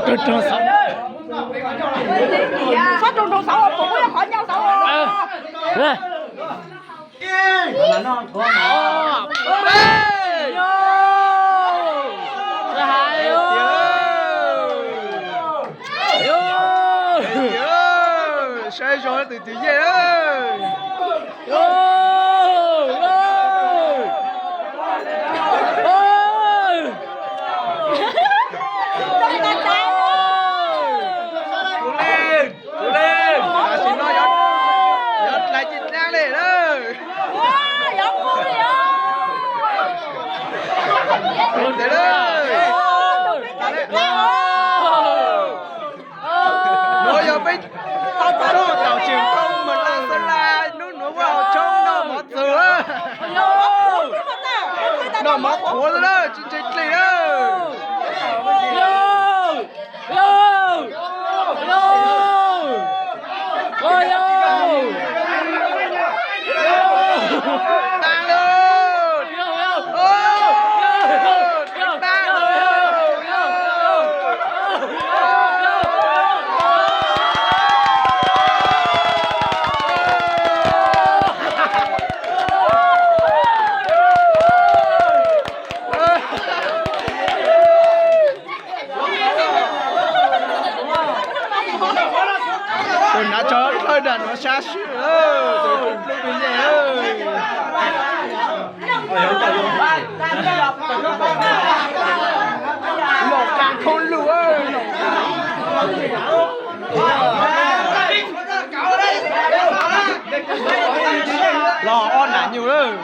Rau rau xauv. Txhob rau rau xauv, kuv muab qhov ncau xauv. Saib zoo tus twg yej. Tus li, tus li, tam sim no yuav dlais ci dlaab li na. Tes na. Nuav yog peb tsob taum tseem tau mas laj xab laj nub nuav ua hauv tshoob noj mov txwv, noj mov qhuav xwb na, tsis ntse dlej na. Tus nav tsov dlawb dag nuav sab sib, tus dlub dlub dlub yej. Los qab khoob lug, los ob nam nyug lawm.